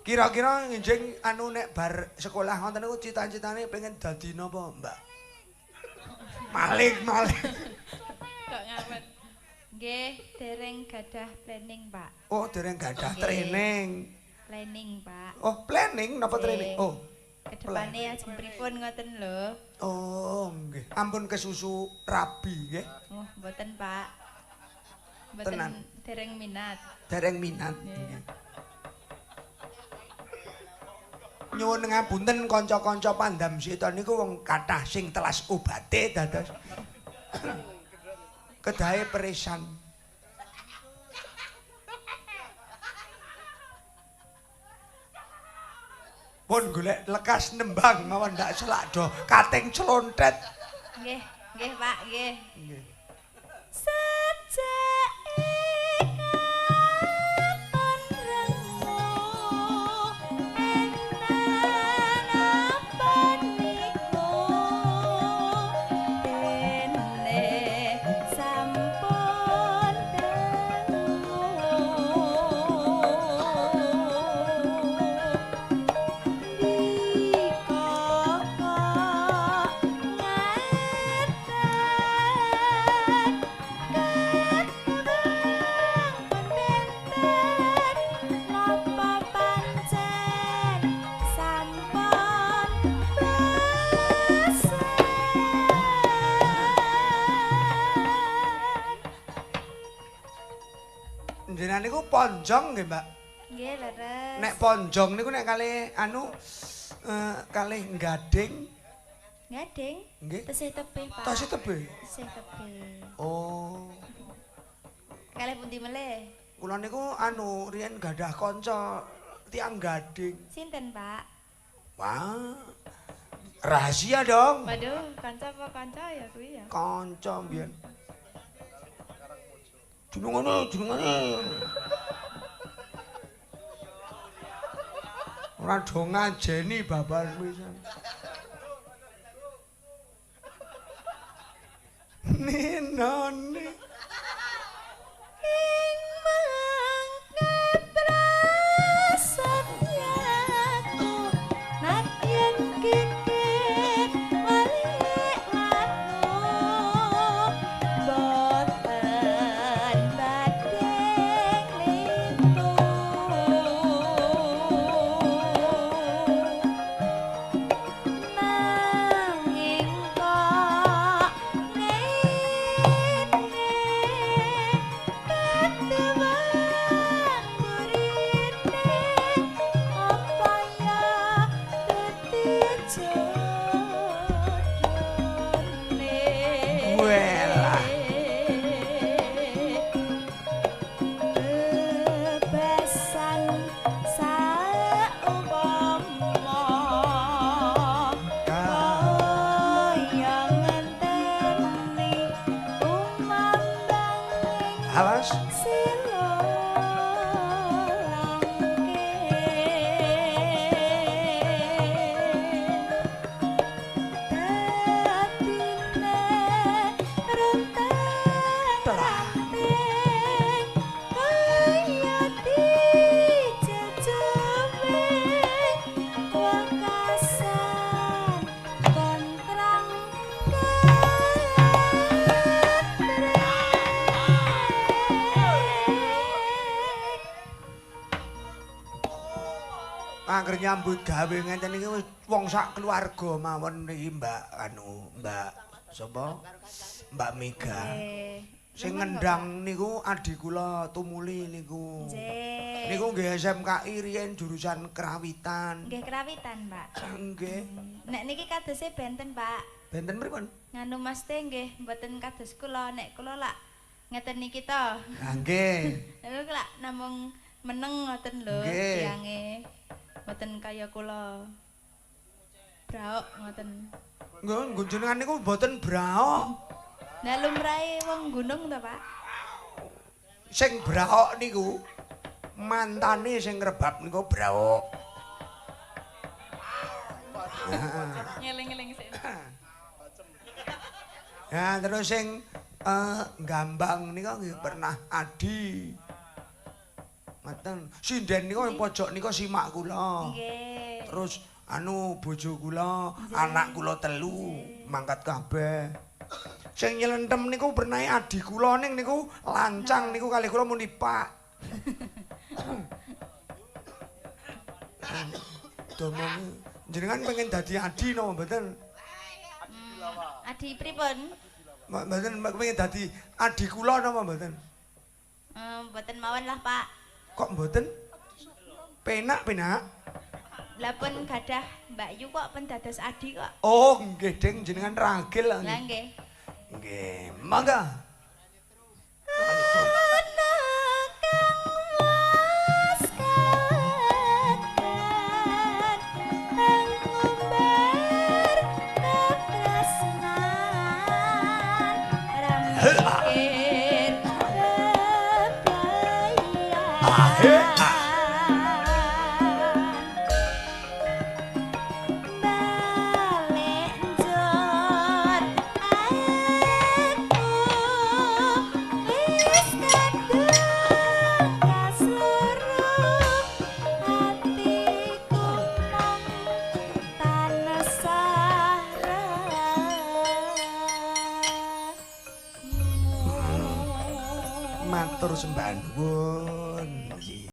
Kira-kira ngenjing anu nek bar sekolah ngoten niku cita-citane pengen dadi napa, Mbak? Maling, maling. Kok ngawet. Nggih, dereng gadah planning, Pak. Oh, dereng gadah training. Planning, Pak. Oh, planning napa training? Oh. Kedepane ajeng pripun ngoten lho. Oh, nggih. Ampun kesusu rabi nggih. Oh, mboten, Pak. Mboten dereng minat. Dereng minat. Nggih. Nyuwun ngapunten kanca-kanca Pandam Seta niku wong kathah sing telas obate dados kedahe peresan. Pun golek lekas nembang mawon ndak selak do kating clontet. Nggih, nggih Pak, nggih. Nggih. Sejake katon rengu enang apa niku dene sampun dangu Jenengan niku ponjong nggih, Mbak? Nggih, leres. Nek ponjong niku nek kalih anu kalih gading. Gading? Nggih. Tesih tebih, Pak. Tesih tebih? Tesih tebih. Oh. Kalih pundi melih? Kula niku anu riyen gadah kanca tiyang gading. Sinten, Pak? Wah. Rahasia dong. Waduh, kanca apa kanca ya kuwi ya? Kanca mbiyen. Jenengane, jenengane. Ora do ngajeni babar pisan. Ninone ing mangke prasetyaku nadyan kikir walik watu boten badhe nglintu nanging kok bebasan saumpama kaya ngenteni umambang Awas. Angger nyambut gawe ngenten iki wis wong sak keluarga mawon iki Mbak anu Mbak sapa? Mbak Mega. Sing ngendang niku adhi kula Tumuli niku. Niku nggih SMKI riyen jurusan Krawitan. Nggih Krawitan, Mbak. Nggih. Nek niki kadose benten, Pak. Benten pripun? Nganu Mas teh nggih mboten kados kula, nek kula lak ngeten niki to. Ha nggih. Nek kula lak namung meneng ngoten lho tiange. Mboten kaya kula. Braok ngoten. Nggih, jenengan niku mboten braok. Lah lumrahe wong gunung to, Pak? Sing braok niku mantane sing ngrebab niku braok. Ngeling-eling sik. Ya terus sing gambang niku nggih pernah adi. Ngoten. Sinden niku pojok niku simak kula. Nggih. Terus anu bojo kula, anak kula 3 mangkat kabeh. Sing nyelentem niku pernahe adi kula ning niku lancang niku kalih kula muni Pak. Domongi jenengan pengen dadi adi napa mboten? Adi pripun? Mboten pengen dadi adi kula napa mboten? Mboten mawon lah, Pak. Kok mboten? Penak-penak. Lah pun gadah Mbak Yu kok pun dados adi kok. Oh, nggih, Ding, jenengan ragil lah. Lah nggih. Nggih, mangga. Matur sembah nuwun.